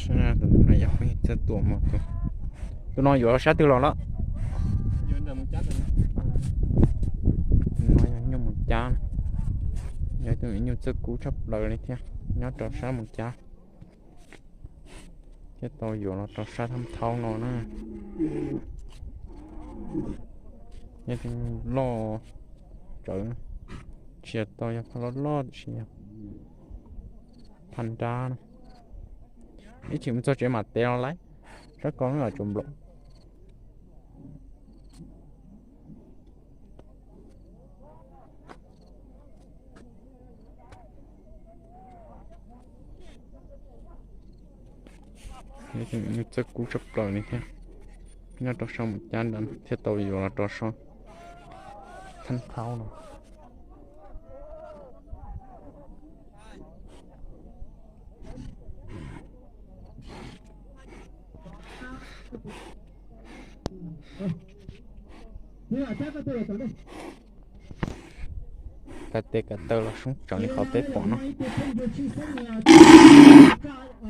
Tus no yog txawj tua mos tus. Tus no yuav sab twg los lawm? Tus no yog nyuj Moos Cab, yog ib tug nyuj txawj kub tshaj plaws li thiab, nyob rau sab Moos Cab. Thiaj tau yuav los rau sab Thab Thaub no na. Yog tus loj tsawv, tsis yog tau yog phaj loj loj tiam sis yog phaj nrab na. Ib chim mus txog tsev mam tev los lawm, sab ko los tsuas nplaum. Txawj kub tshaj plaws li thiab, nyob rau sab Moos Cab ntawd thiaj tau yuav los rau sab Thab Thaub no. Kav tes kav taw los soob tsees li qhov peb pom no.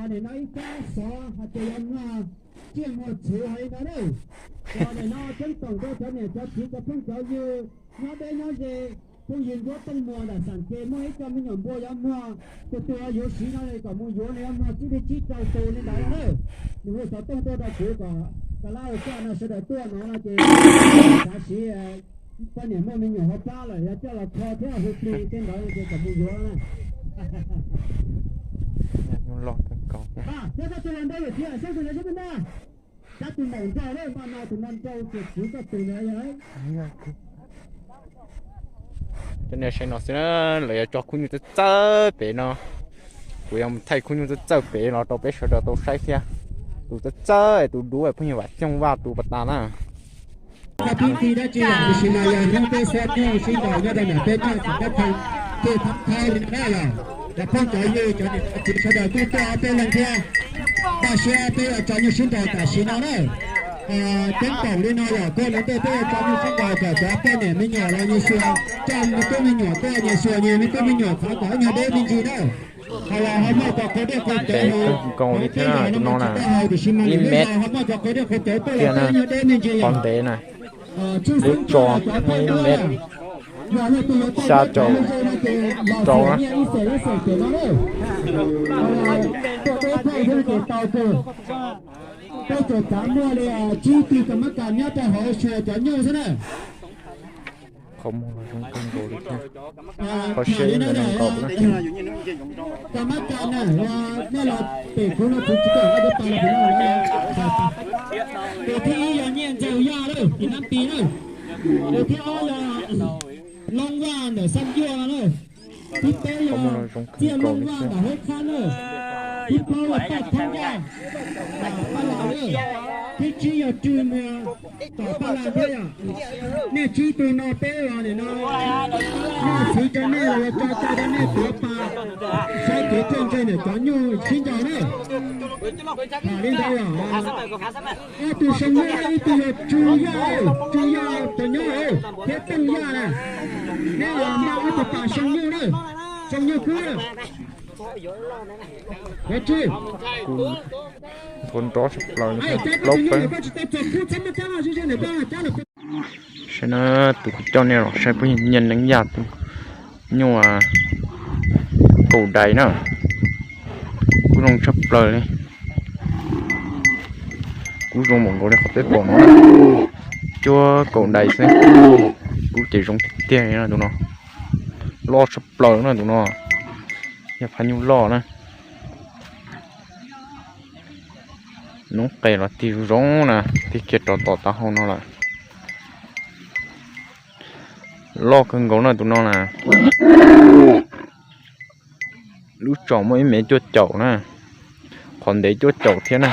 Nim no ib kab xov hais tias yuav muag tsiaj muag txhuv hais li ntawd na. Nim no ceeb toom rau cov niam cov txiv cov phooj cov ywg nyob deb nyob ze, phooj ywg ncuab tooj muag ntawm xam ces muaj ib co me nyuam npua yuav muag, tus twg yuav siv no kom mus yuav, nws yuav muag tsib li tsib rau tus li ntawd na. Nws hu xov tooj tuaj rau kuv kom, kom lab ua caj no sawv daws tuaj no no ces xav siv poj niam muaj me nyuam hauv plab lawm yuav coj los kho thiab hu plig tej ntawd no ces kom mus yuav na. Nyob rau tus los ntawd thiab sab tus no sab tus no, sab tus maum nraug na, mas no tus no nrau ces kuv txoj tus ntawd yog. Cov niag saib no xwb na, lawv yuav tso khub nyuj txawj txawj pem no. Kuv yuav mus thaij khub nyuj txawj txawj pem los rau peb sawv daws tau saib thiab. Tus txawj txawj, tus dub phooj ywg Vam Xyooj Vaj tus pas tas na. Tsis muaj hnub peb xob nyuj sib ntaus nyob rau ntawm peb noj txog kab pheej ces thab thab li no na los, cov phooj cov ywg cov niam cov txiv sawv daws kuj tuaj ob peb leeg thiab. Npaj siab peb yuav tso nyuj sib ntaus tam sim no na. Ceeb toom li no los koj lawv tej peb yuav tso nyuj sib ntaus kom cov poj niam me nyuam los nyuag xyuas, coj me tub me nyuam tuaj nyuag xyuas nyuag me tub me nyuam txhob kom ib nyuag deb me ntsis na. Ho los ho muaj cov qhov dej qhov cawv, nkaus li thiab na tus no na, ib mev tiag na, qhov ntev na, lub tso muaj ib mev xya caum rau na. Peb tseem txav muaj li tsib tug kas mab kas nyob rau hauv xyuas cov nyuj xwb na. Qhov muag los zoo kawg nkaus li thiab. Qhov siab ib mev nees nkaum na. Kas mab kas na, nej los pem kuv no kuv tsis kam hais cov pas los pem no. Tus thib ib yog Nyiaj Ntxawg Yaj lawm, tim Nab Pis lawm. Tus thib ob yog Loob Vaj ntawm Xab Yuaj lawm. Thib peb yog Txiaj Loob Vaj ntawm Hub Qhab lawm. Thib plaub yog Paj Thoob Yaj ntawm Paj Las lawm. Thib tsib yog Rwg Muas tom Paj Las thiab yom. Nej tsib tug no peb los nim no, nej txiv cov nej los tso cai rau nej tuav pas saib kev coj ntse ntawm cov nyuj sib ntaus na. Tham li ntawd yom. Ob tug Soo Nyuj ib tug yog Tswv Yaj, Tswv Yaj cov nyob thiab Tooj Yaj na. Neb los npaj ob tug pas Soo Nyuj na, Soo Nyuj kub na. Nthuav nrov tshaj plaws li thiab, plaub peeb. Saib na, tus kuv coj nej los saib puab yog Nyiaj Neeb Yaj tus nyuj kaum dais na. Kub zoo tshaj plaws li. Kub zoo npaum nkaus li qhov peb pom no, cuaj kaum dais xwb. Kub ces zoo tiag tiag li na tus no. Loj tshaj plaws na tus no, yog phab nyuj loj na. Noob qes los tig zoo zoo na, tig kiag rov tom taub hau no lawm. Loj kawg nkaus na tus no na. Lub tsom muaj ib mev cuaj caum na, qhov ntev cuaj caum thiab na.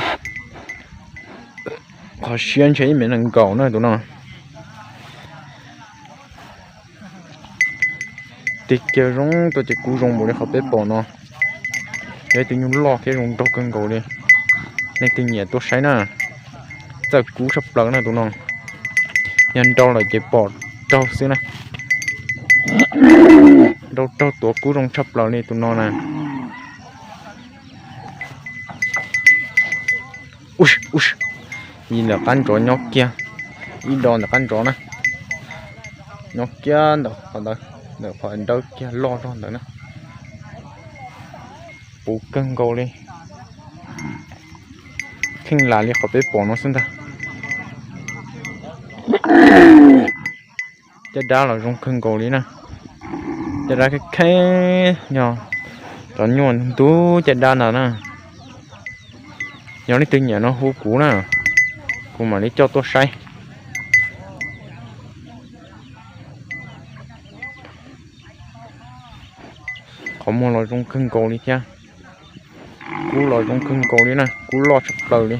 Qhov siab ntshe ib mev nees nkaum na tus no. Tig kiag zoo tuaj ces kub zoo npaum li qhov peb pom no. Yog ib tug nyuj loj thiab zoo nraug kawg nkaus li. Leej twg nyiam tuaj saib na. Txawj kub tshaj plaws na tus no. Yog nrau lawm ces pom raug xwb na. Nrau raug tuav kub zoo tshaj plaws li tus no na. Ub, ub, ib ntawm qab ntsov nyob kiag, ib do ntawm qab ntsov na, nyob kiag ntawm qhov ntawd, ntawm qhov dawb kiag loj zog ntawd na. Puv kawg nkaus li, kheej lam li qhov peb pom no xwb ntag. Caj dab los zoo kawg nkaus li na. Caj dab kheej kheej, yog cov nyuj ntub caj dab ntawd na. Yog leej twg nyiam no hu kuv na, kuv mam li coj tuaj saib. Qhov muag los zoo kawg nkaus li thiab. Kub los zoo kawg nkaus li na, kub loj tshaj plaws li.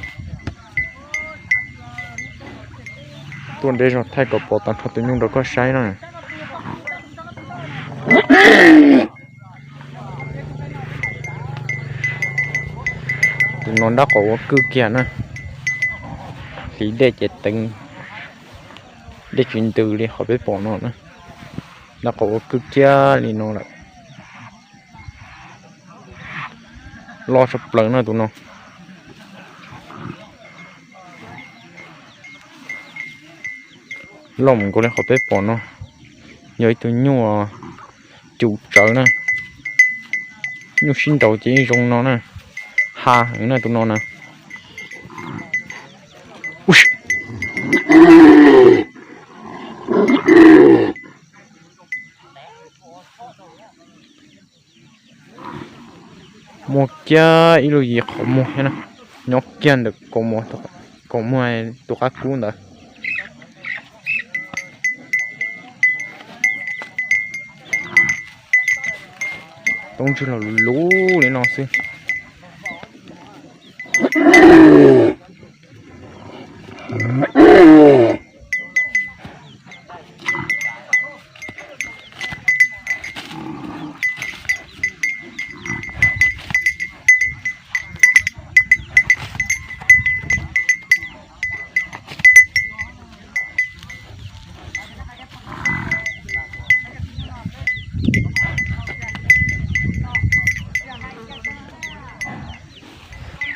Tuaj deb zog thaij kom pom tag nrho tus nyuj rau koj saib na. Tus no nrab qaum ua kwj kiag na, hliv dej ces teev, dej tsis ntws li qhov peb pom no na. Nrab qaum ua kwj kiag li no lawm. Loj tshaj plaws na tus no. Loj mus nkaus li qhov peb pom no. Yog ib tug nyuj cum tsawv na. Nyuj sib nraus ces yeej zoo no na. Ha heev na tus no na. Muaj kiag ib lub yim qhov muag thiab na, nyob kiag ntawm kaus muag, kaus muag tus qab kub ntawd. Toob ntswg los luv luv li no xwb.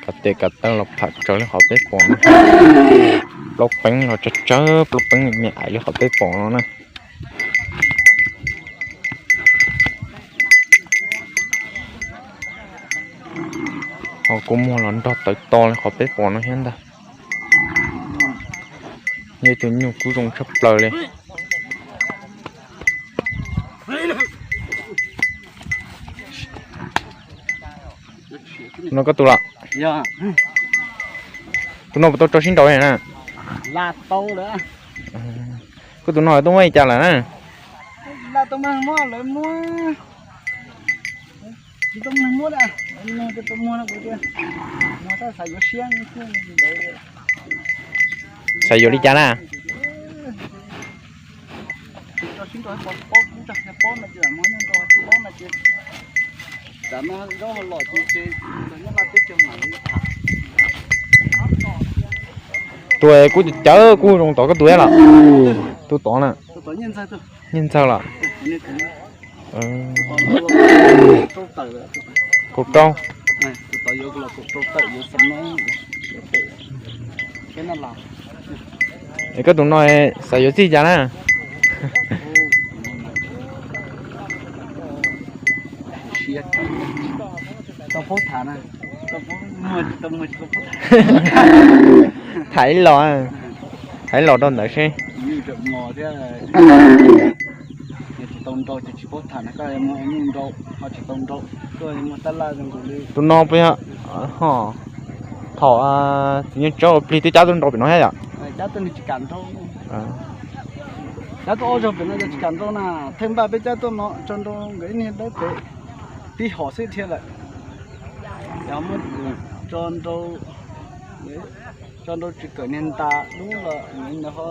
Kav tes kav taw los pham tsawv li qhov peb pom no. Plaub peeb los tsawg tsawg, plaub peeb me ais li qhov peb pom no na. Ho kua muag los nrog tawv to li qhov peb pom no thiab ntag. Yog ib tug nyuj kub zoo tshaj plaws li. No koj tus los? Tus no puas tau rau sib nraus na? Koj tus no tuaj muab li cas lawm na? Xav yuav li cas na? Tus kuv cawv kuv zoo tod koj tus los? Tus tod na. Nyiaj ntxawg los? Kaum rau. Es koj tus no xav yuav txij cas na? Tham ib los, tham ib los rau ntawd seb. Tus no puas yog, ho, thaum txiv nyuj tsawb ua plig twb cab tuaj nrau pem no thiab yom? Cab tuaj ob zaug pem no yog tsis kam nrau na, theej npaj peb cab tuaj no tso nrau nkawd ib niag dawb pem, tib hom xwb dhia lawm. Yog muab tso nrau, tso nrau tsis kawm niag ntas dub los ntawd ho,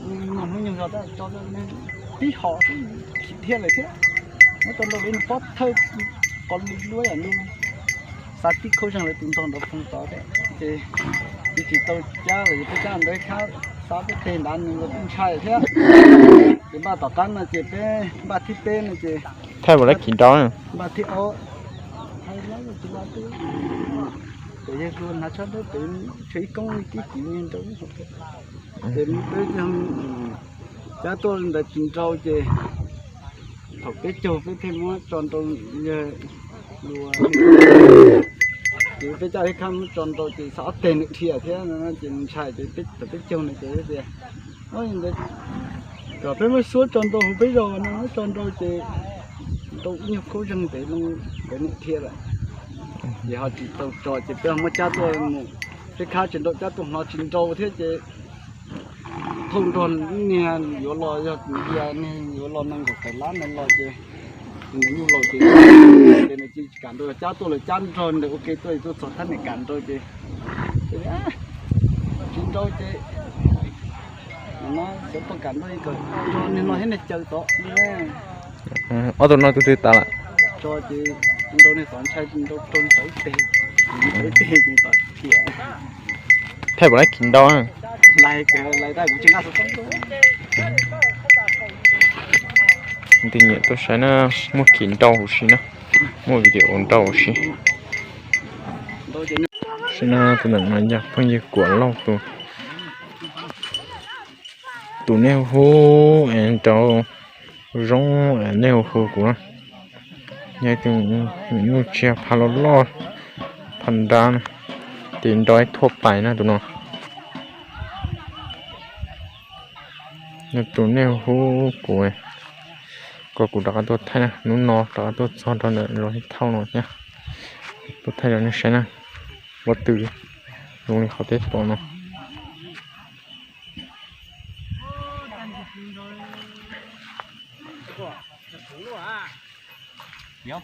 hnub nyoog zog tso tib hom xwb dhia lawm thiab. Muab tso nrau li pob thawj qos li luab yam li, xav tib khaub zeeg lawv tus ntog nrov phoov tod thiab ces tsis tau cab lawm, yog peb cab ntawd khab xav peb teg ntav nws los kuj ntshai thiab. Ces npaj tom qab no ces peb npaj thib peb no ces thaij puas lab khim nrau, npaj thib ob. Yawg hluas hnav tshab ntaub pem tshuav ib koob ib kib kiv nyob rau, ces peb cab tuaj ntawd tsis nrau ces thaum peb caug peb thiaj muab tso nrau yawg hluas, ces peb coj ib khab muab tso nrau ces xav ob teg nws dhia thiab no ces ntshai ces thaum peb caug no ces tias, kom peb muab suab tso nrau hauv peb zos no, muab tso nrau ces nrau ib nyuag khaub zeeg ntev loo, peb niam dhia lawm. Ces ho tsis tau tso ces peb ho muab cab tuaj mus, peb khab tsis nrau cab tuaj hnov tsis nrau thiab ces thauj nrog niag yuav los yog tus ntsia niag yuav los nees nkaum tawm lab ntawd los ces nws nyuj laus ces nws tsis kam nrau, cab tuaj lawm cab nrog ntawd ua ke tuaj tuaj txog thab niam kam nrau ces tsis nrau ces no xyov tuaj kam nrau kom nrog niag no thiab niag caw tod. Ob tug no tus twg tas lawm? Tso ces nrau niag tod ntshai nrau raug niag tod ib teg, niag tod ib teg ces tod thiam. Thaij puas laib kis nrau? Laib, laib tab kuv tsis nqa xov tooj. Leej twg nyiam tuaj saib na, muaj kis nrau huv si na, muaj video nrau huv si. Saib na, tus ntawm no yog phooj ywg Kuam Lauj tus, tus nej hu hu es nrau zoo es nej hu hu kuv na. Yog tus nyuj tsiaj phav loj loj, phav nrab na, ces nrau ib thuaj pais na tus no. Yog tus nej hu hu kuv, kom kuv rov qab tuaj thaij na, hnub no rov qab tuaj txog rau ntawm zos Hib Thauj no thiab, tuaj thaij rau nej saib na, pob tw zoo li qhov peb pom no. Yog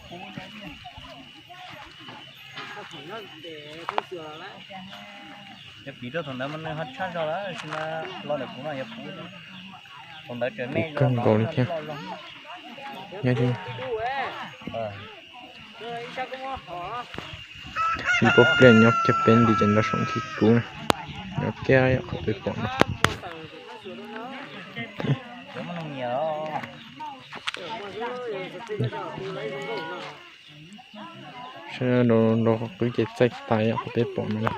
piv rau thaum ntawd mas nws ho tshaj zog lawm, tab sis mas los ntawm kuv no yog puv, thaum ntawd tseem me, puv kawg nkaus li thiab. Nyob ib pob pliaj nyob kiag peb nti ces nrau saum nthi kub na, nyob kiag yam qhov peb pom no. Saib rau qhov qwb ces txaij tas yam qhov peb pom no.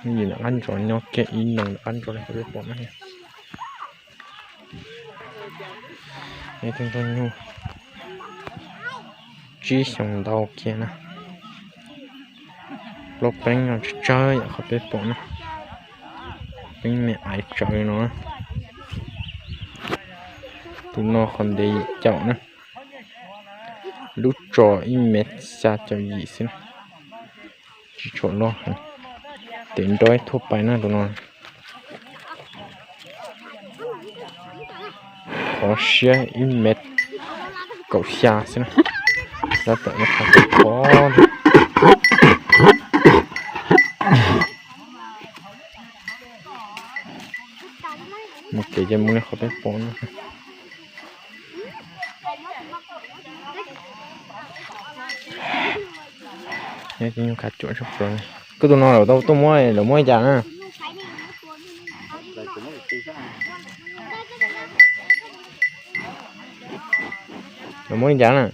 Yim ntawm qab ntsos nyob kiag ib noo ntawm qab ntsos li qhov peb pom no. Tus ntsuag nyuj tsib xyoos ntau kiag na. Plaub peeb no tsawg tsawg yam qhov peb pom na. Peeb me aiv tsawv no. Tus no qhov ntev yim caum na. Lub tso ib mev xya caum yim xwb na. Tsis tshua loj heev. Tes nrau ib thuaj pais na tus no. Qhov siab ib mev kaum xya xwb na. Tab tom ua qhov tau qhov. Mus kev ces mus li qhov peb pom no. Nyob tus nyuj khav cuam tshaj plaws. Koj tus no lawv tau tuaj muab, lawv muab li cas na? Lawv muab li cas na?